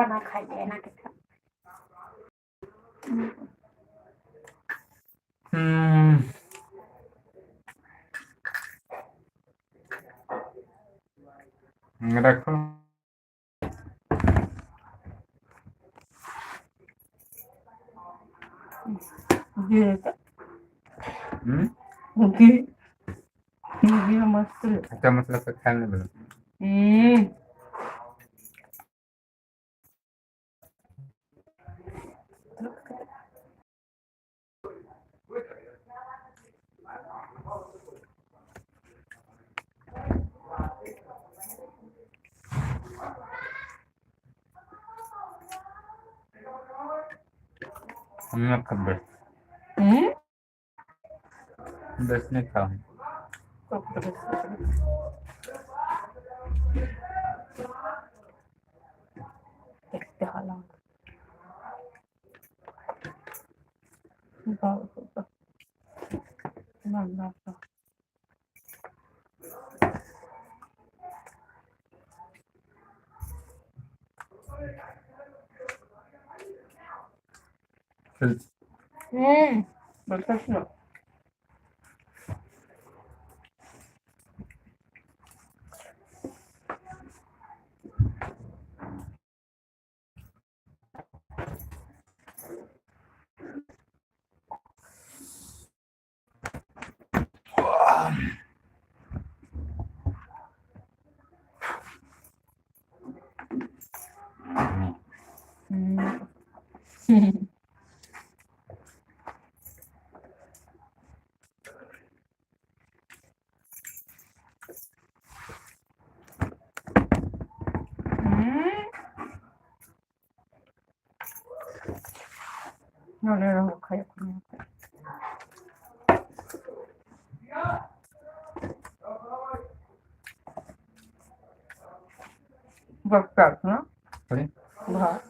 बना खाइ छै एना के। রাখো। हम्म। घी घी मस्त। चम्मच लग खाने में। हम्म। हम हम्म। बस नहीं खाऊं। देखते हालात। না না না। বলতেছ না। হুম। ना। ভাত।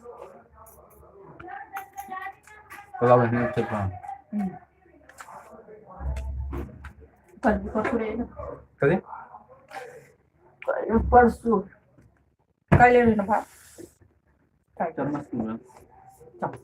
পোলাও হচ্ছে। कधी? परसों काल्हि ना भात। चम्मच। चम्मच।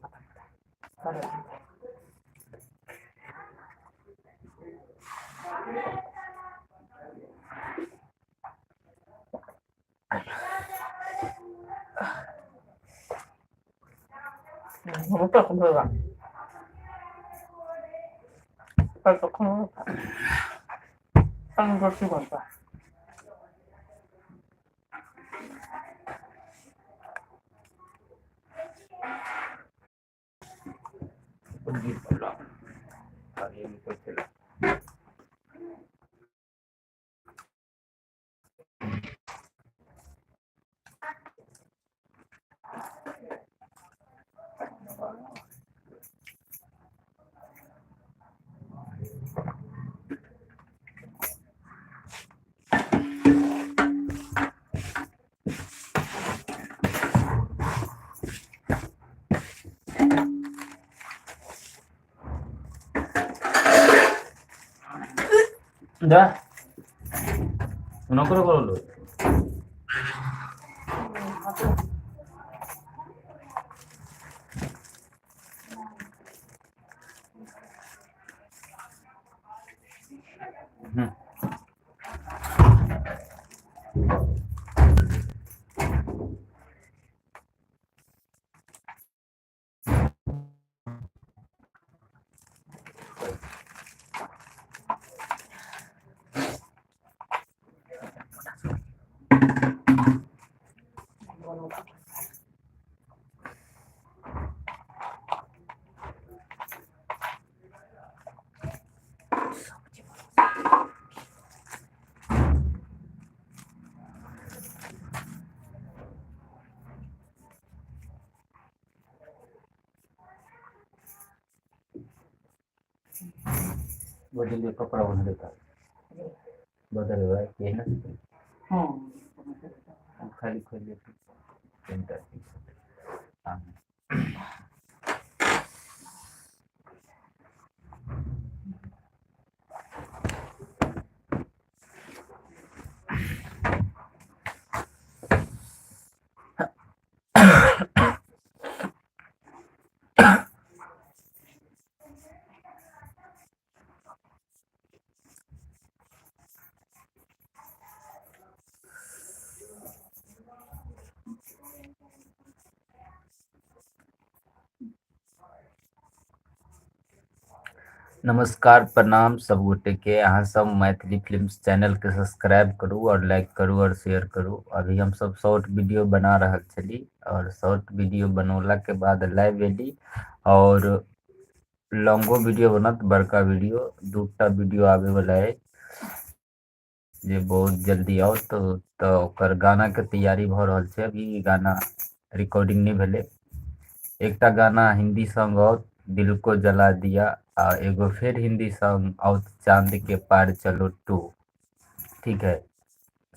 যা नको করলো। হুম। बदल कपड़ा बनवून देतात, बदल ना। खाली खोली। नमस्कार प्रणाम सब गोटे के। अहाँ सब मैथिली फिल्म्स चैनल के सब्सक्राइब करू और लाइक करू और शेयर करू। अभी हम सब शॉर्ट वीडियो बना रहल छली और शॉर्ट वीडियो बनौला के बाद लाइव एली और लॉन्गो वीडियो बनत, बड़का वीडियो, दूटा वीडियो आबे वाला है जे बहुत जल्दी आओत। तो ओकर गाना के तैयारी भ रहल छै। अभी गाना रिकॉर्डिंग नहीं भेलै। एकटा गाना हिंदी सॉन्ग आओत दिल को जला दिया आ एगो फिर हिंदी सॉन्ग आओत चांद के पार चलो 2। ठीक है,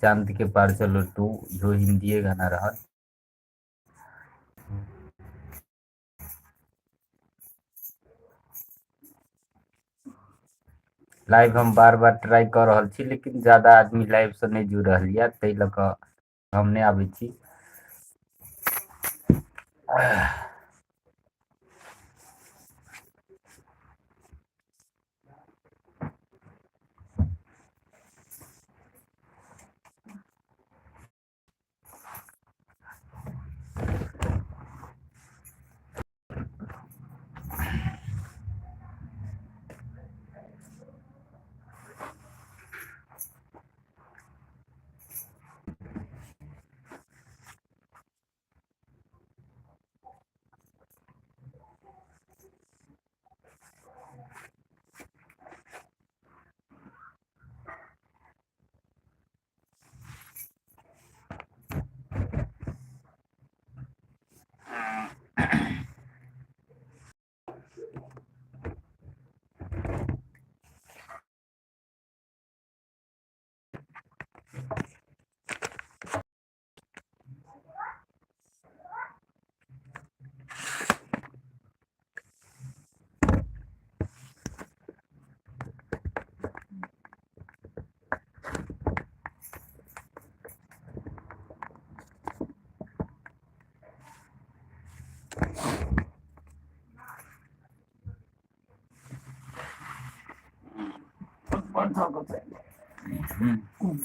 चांद के पार चलो 2 इहो हिंदीए गाना रहत। लाइव हम बार बार ट्राई कर रहल छी, लेकिन ज्यादा आदमी लाइव से नहीं जुड़ रहल या, ताहि लऽ कऽ हम नहीं आबै छी।